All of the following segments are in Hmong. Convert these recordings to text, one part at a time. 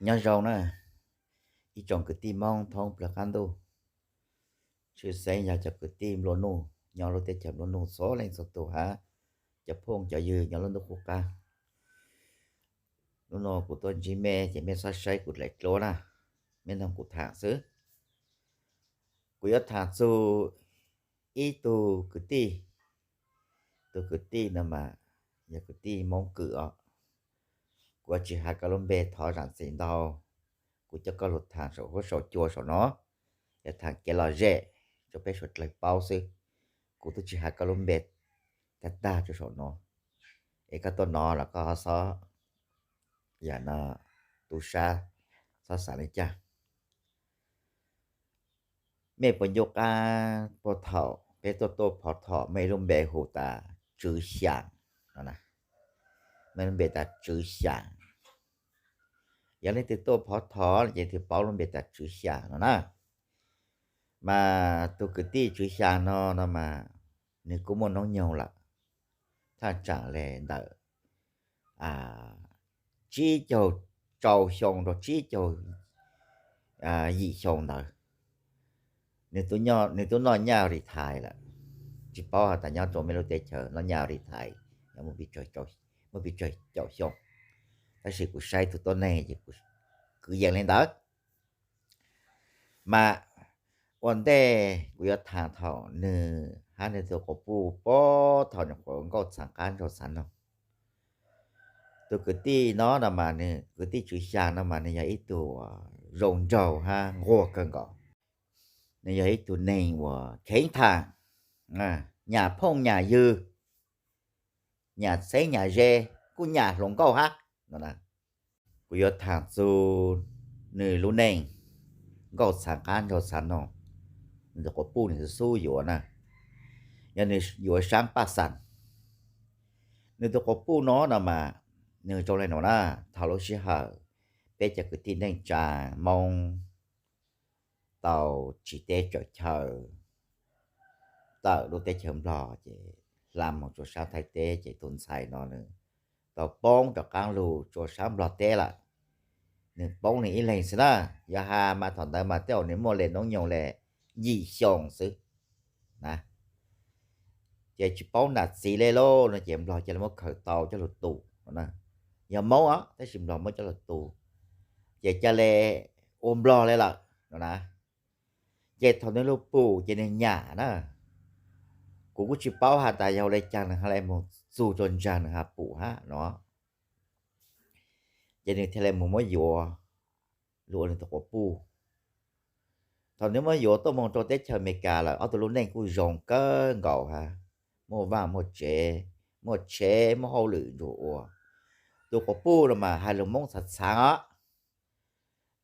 Nyob zoo na, ib tsoom kwv tij Hmoob thoob plaws qab ntuj, tshwj xeeb yog cov kwv tij nplua nuj nyob lub teb chaws nplua nuj txhua leej txhua tus hab cov phooj cov ywg nyob lub ntuj qub qab. Hnub no kuv tuaj ntsib mej ces mej txhob saib kuv dlaim dluav na, mej noog kuv tham xwb. Kuv yuav tham txug ib tug kwv tij, tus kwv tij no mas yog kwv tij Hmoob Kwm os. Kuv tsis has koj lub npe, thov zam txim ntau. Kuv coj koj lug tham saum huab saum cua saum no, yog tham kev lom zem rua peb suav dlawg paub xwb. Kuv tub tsis has koj lub npe tag tag rua saum no, es koj tuaj no los koj ho xob, yam no, tu sab, xob xav le caag. Mej puas nco qab puag thaum peb tuaj tuaj phov thom mej lub npe hu tas Tswv Xyaam no na? Mej lub npe tas Tswv Xyaam. Yog leej twg tuaj phov thom ces twb paub lub npe tas Tswv Xyaam no na. Mas tus kwv tij Tswv Xyaam no no mas nwg kuj muaj noob nyoog lawm, thaj tsam le ntawm tsib caug rau xyoo rau tsib caug yim xyoo ntawd. Nwg tub noj nyaj ris thais lawm, tsis paub has tas nyob rua mej lub teb chaws noj nyaj ris thais muaj pes tsawg caum xyoo, tab sis kuv saib tug tuab neeg ces kuv kwv yees le ntawd. Mas ua ntej kuv yuav tham thaum nwg hab nwg tug quas puj puag thaum nyuam qhuav nkauj txhav qab nraug txhav noog. Tus kwv tij no no mas, kwv tij Tswv Xyaam no mas nwg yog ib tug zoo nraug hab nquag kawg nkaus. Nwg yog ib tug neeg uas kheev tham, nyam phooj nyam ywg, nyam txheeb nyam ze, kuj nyam hluas nkauj hab no. Kuv yuav tham txug nwg lub neej nkauj txhav qab nraug txhav noog. Nwg tug quas puj nwg xub yuav na, yog nwg yuav saab Paj Xaas. Nwg tug quas puj no no mas nwg zoo le nuav na. Thaum lub sij hawm peb cov kwv tij neej tsaa Moob tau tsiv teb tsaws chaw tawm lub teb chaws Nplog ces hla moog rua saab Thaib teb ces tus ntxhais no nwg tau poob rov qaab lug rua saab Nplog teb lawm. Nwg poob nwg ib leeg xwb na. Yog has mas thaum ntawd mas tej zaum nwg muaj le noob nyoog le yim xyoo xwb na. Ces tsis paub nam txiv le lauj no ces Nplog ca le muab khaws tau coj lug tu no na. Yog Moob os tab sis Nplog muab coj lug tu, ces ca le ua Nplog le lawm no na. Ces thaum nwg lug pum ces nwg nyam na. Kuv kuj tsis paub has tas yog le caag nwg ha le moog txug rua ntsaag nwg ha pum hab no. Ces nwg thiaj le moog muab yuav lug ua nwg tug quas puj. Thaum nwg muab yuav tuaj moog rua teb chaws Amelikas lawm ob tug lub neej kuj zoo kawg nkaus hab, muaj vaaj muaj tsev, muaj tsheb muaj hauj lwm nrug ua. Tus quas puj no mas has lug Moob txhav txhaav os.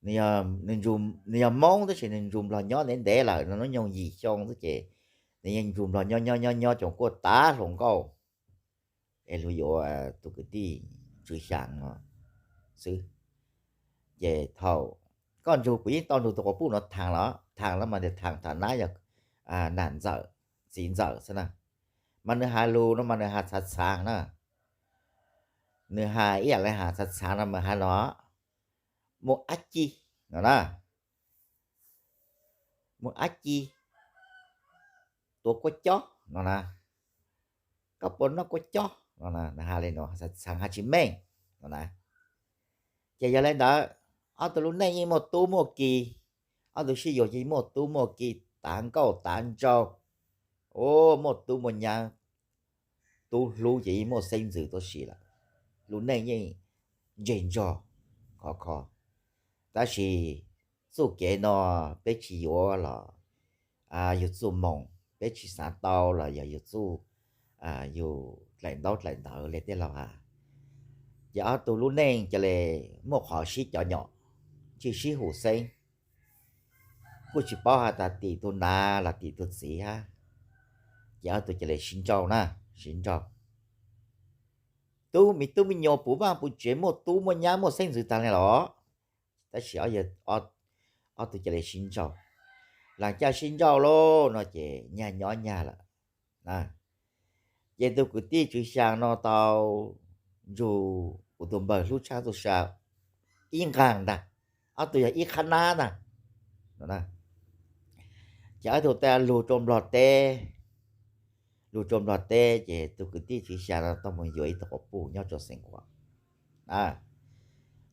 Nwg yog Moob tab sis nwg nrug Nplog nyob ntev ntev lawm, nwg noob nyoog yim xyoo xwb ces nwg yeej nrug Nplog nyob nyob nyob nyob tsoom kuaj tav hluas nkauj es lug yuav tus kwv tij Tswv Xyaam no xwb. Ces thaum koj nrug, kuv yeej tau nrug tus quas puj no thaam los thaam los mas thaam thaum nab yog nam ntxawm txiv ntxawm xwb na. Mas nwg has lug no mas nwg has txhav txhaav na. Nwg has ib yaam le has txhav txhaav no mas has no, muaj ab ci no na, muaj ab ci, tuav kua cob no na, koj puas noj kua cob no na. Nwg has le no, txhav txhaav has tsis meej no na. Ces yog le ntawd, ob tug lub neej yeej muaj tub muaj ki, ob tug sib yuav ces muaj tub muaj ki, tav nkauj tav nraug, muaj tub muaj nyab, tub hlub ces yeej muaj xeeb ntxwv tuab si lawm. Lub neej yeej ntseg ntsog khov kho. Tab sis txuj kev no peb tsis yuav los yug txuj moog, peb tsis xaav tau los yog yug txuj, yug dlaim ntaub dlaim ntawv le tej laug has. Ces ob tug lub neej ca le muaj qhov sib cov nyom, tsis sib hum xeeb, kuj tsis paub has tas tim tug nav los tim tug txiv hab. Ces ob tug ca le sib nrauj na, sib nrauj. Tub, me tub me nyuam puv vaaj puv tsev, muaj tub muaj nyab muaj xeeb ntxwv taag le los, tab sis ob tug ca le sib nrauj. Laag caj sib nrauj lauj no ces nyag nyob nyag lawm. Ces tug kwv tij Tswv Xyaa no tau nrug kuv tug npawg hlub tshaj txuj sa ib nqaag ntag, ob tug yog ib qhab nab ntag. Ces ob tug tau lug rua Nplog teb, lug rua Nplog teb ces tug kwv tij Tswv Xya no tau moog yuav ib tug quas puj nyob rua Xeev Khuam,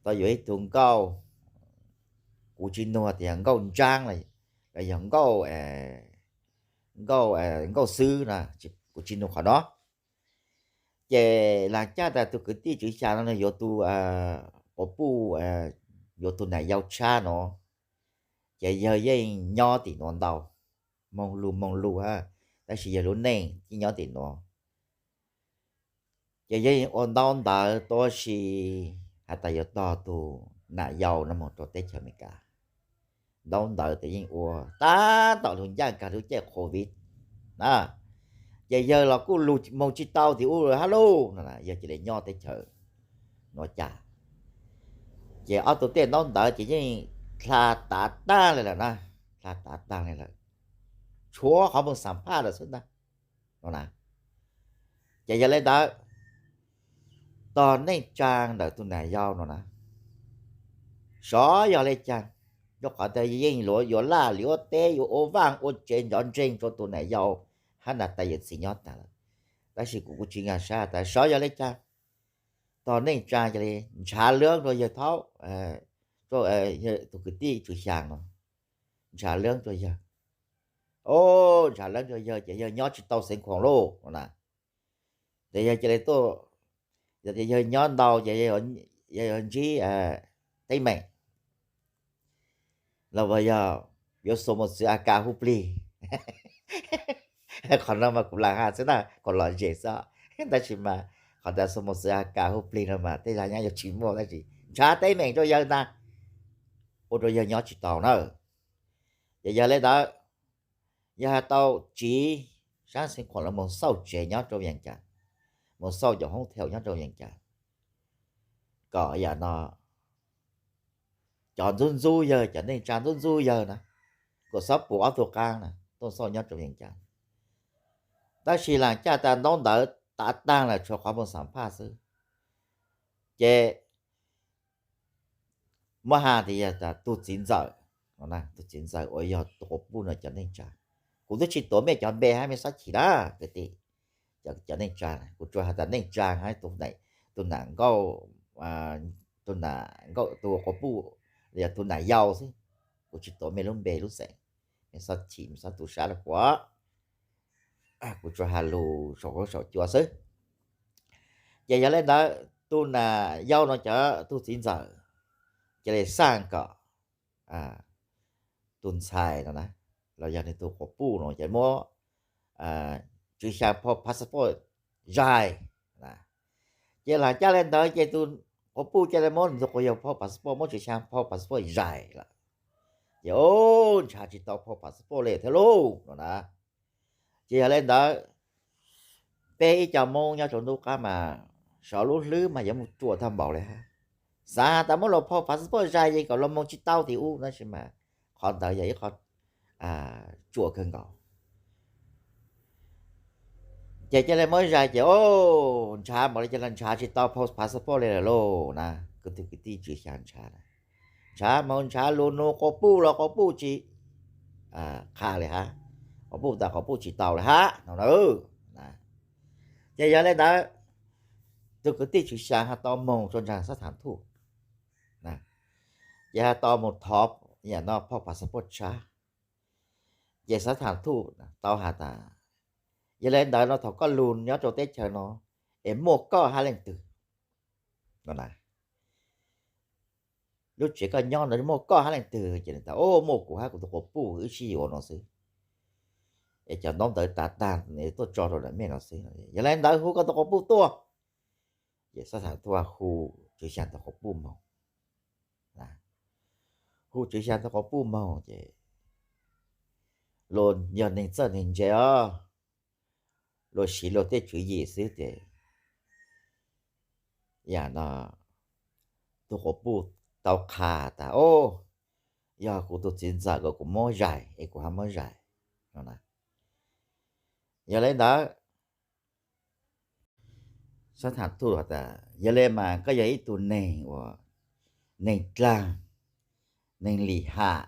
tau yuav ib tug nkauj, kuv tsi nug tias nkauj ntsaab los yog nkauj, nkauj, nkauj xwb na, kuv tsi nug qhov no. Ces laag caj tas tug kwv tij Tswv Xya no nwg yuav tug quas puj, yuav tug nam yau tshab no, ces yawg yeej nyob tim nuav ntau, moog lug moog lug hab, tab sis yawg lub neej yeej nyob tim nuav. Ces yawg yeej ua ntaub ntawv tuab si has tas yuav tog tug nam yau no moog rua teb chaws Amelikas. Ntaub ntawv tes yeej ua tab tom lug ncaaj kag lub caij covid na, ces yawg los kuj lug moog tsi tau tim ub hab lauj, yawg cia li nyob teb chaws nuav cas. Ces ob tug tej ntaub ntawv ces yeej dlha tav taag le lawm na, dlha tav taag le lawm, tshuav qhov moog xam phaj lawm xwb ntag no na. Ces yog le ntawd, tog neej tsaa ntawm tug nam yau no na, sov yog le caag, rua qhov tas yeej yuav laj yuav teb yuav ua vaaj ua tsev nrov nreeg rua tug nam yau hab nam tais yawm txiv nyob tas lawm. Tab sis kuv kuj tsi nkaag sab tas sov yog le caag, tog neej tsaa cia li ntshav lwb rua yawg thaub, tug kwv tij Tswv Xya no, ntshav lwb rua yawg. O, ntshav lwb rua yawg ces yawg nyob tsi tau Xeev Khuam lauj no na. Ces yawg cia li tuaj, yog tias yawg nyob ntau ces yawg yuav ntsib teeb meem los yog yuav xuas mos txwv AK hu plig. Qhov no mas kuv laag has xwb na, kuv lom zem xwb, tab sis mas qhov tas xuas mos txwv AK hu plig no mas tej zag nyab yuav tsis muaj, tab sis ntshav teeb meem rua yawg ntag, ua rua yawg nyob tsis tau na. Ces yog le ntawd, yawg has tau tsiv saab Xeev Khuam los moog xauj tsev nyob rua Vias Cas, moog xauj cov hoob thau nyob rua Vias Cas, kom yam no cov ntxub ntxub yawg, cov neej tsaa ntxub ntxub yawg na, kuas xob pum ob tug qaab na tuaj xauj nyob rua Vias Cas. Tab sis laag caj tas ntaub ntawv tav taag lawm, tshuav qhov moog xam phaj xwb. Ces muab has tas yog tug txiv ntxawm, tug txiv ntxawm uas yog tug quas puj no cov neej tsaa. Kuv twb tsis tuav mej cov npe hab mej xob chim na kwv tij. Cov neej tsaa, kuv tsuas has tas neej tsaa hab tug nam nkauj, tug nam nkauj, tug quas puj, los yog tug nam yau xwb. Kuv tsis tuav mej lub npe lub xeem, mej xob chim mej xob tu sab lug kuas kuv tsuas has lug saum huab saum cua xwb. Ces yog le ntawd tug nam yau no cov tug txiv ntxawm cia li xaj kom tug ntxhais no na, los yog nwg tug quas puj no ces muab Tswv Xya phau passport zais. Ces laag caj le ntawd ces tug quas puj cia li muab nwg tug quas yau phau passport, muab Tswv Xya phau passport zais lawm. Ces o, nrhav tsis tau phau passport le thiab lauj no na. Ces yog le ntawd, peb ib co Moob nyob rua ntuj qab mas sov lub hlwb mas yuav moog ruam tag npaum le hab. Xav tas muab luas phau passport zais yeej kom luas moog tsis tau tim ub, tab sis mas qhov ntawd yog ib qho ruam kawg nkaus. Ces cia li muab zais ces o, nrhav npaum le ces los nrhav tsis tau phau passport le lawm lauj na. Kuv tug kwv tij Tswv Xya nrhav, nrhav moog nrhav lug nug quas puj los quas puj tsis qha le hab, quas puj tas quas puj tsis tau le hab no na. Ces yog le ntawd, tug kwv tij Tswv Xya has tau moog rua nraag xab tham thuj, ces has tau moog thov yam no phau passport tshab. Ces xab tham thuj tau has tas, yog le ntawd no thaum koj lug nyob rua teb chaws no es muaj koj hab leej twg no na? Lub tsev koj nyob no muaj koj hab leej twg? Ces tas, o, muaj kuv hab kuv tug quas puj wb sib yuav no xwb. Es cov ntaub ntawv tav tag tuaj tso rau ntawm mej no xwb. Yog le ntawd hu koj tug quas puj tuaj. Ces xab tham thuj hu Tswv Xya tug quas puj moog. Hu Tswv Xya tug quas puj moog ces luas yog neeg txawj neeg ntse os, luas siv luas tej tswv yim xwb ces yam no tug quas puj tau qha tas, o, yog kuv tug txiv ntxawm kom kuv muab zais es kuv hab muab zais no na. Yog le ntawd, xab tham thuj has tas, yog le mas koj yog ib tug neeg uas neeg dlaag, neeg lim ham,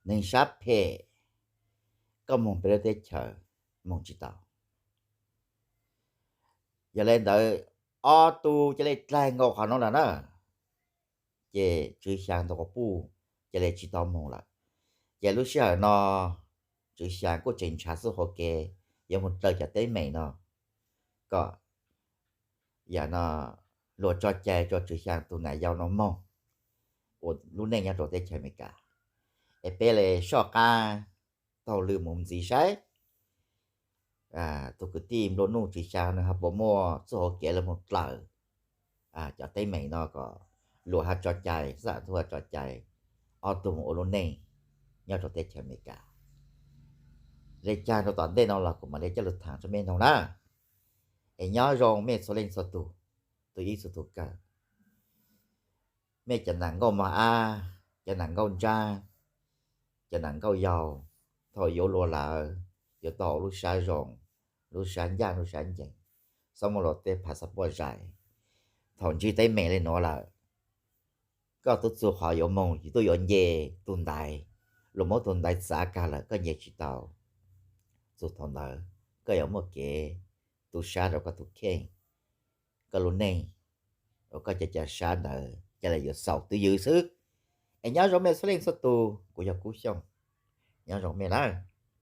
neeg sab phem, koj moog peb lub teb chaws moog tsis tau. Yog le ntawd, ob tug ca le dlaig nkaus qhov nuav lawm na, ces Tswv Xyaa ntawm quas puj ca le tsis tau moog lawm. Ces lub sij hawm no Tswv Xyaa kuj tseem nrhav txuj hauv kev yuav moog dlaws cov teeb meem no, kom yam no luag tso cai rua Tswv Xyaa tug nam yau no moog ua lub neej nyob rua teb chaws Amelikas. Es peb le soj qaab taug lw moog ntxiv saib tug kwv tij nplua nuj Tswv Xyaa nwg ho puas muaj txuj hauv kev le moog dlaws cov teeb meem no kom luag ho tso cai, xab am tug ho tso cai, ob tug moog ua lub neej nyob rua teb chaws Amelikas. Le caag rua tom ntej no los kuv mam le coj lug thaam rua mej noog na. Es nyob zoo mej txhua leej txhua tug, tug ib txhua tug kawg. Mej cov nam nkauj mog ab, cov nam nkauj ntsaab, cov nam nkauj yaug, thaum yuav luag lawm, yuav tau ua lub sab zoo, lub sab ncaj lub sab ncees, xob muab luag tej phav xav puaj zais. Thaum ntsib teeb meem le nuav lawm, koj tub txug qhov yuav moog, tub yuav nce tug ntaiv, luag muab tug ntaiv txav kag lawm koj nce tsis tau. Txug thaum ntawd koj yuav muaj kev tu sab rua koj tug kheej, koj lub neej, uas koj cov ca sab ntawd ca le yuav xaus twj ywm xwb. Es nyob zoo mej txhua leej txhua tug, kuv yog Kub Xyooj, nyob zoo mej na.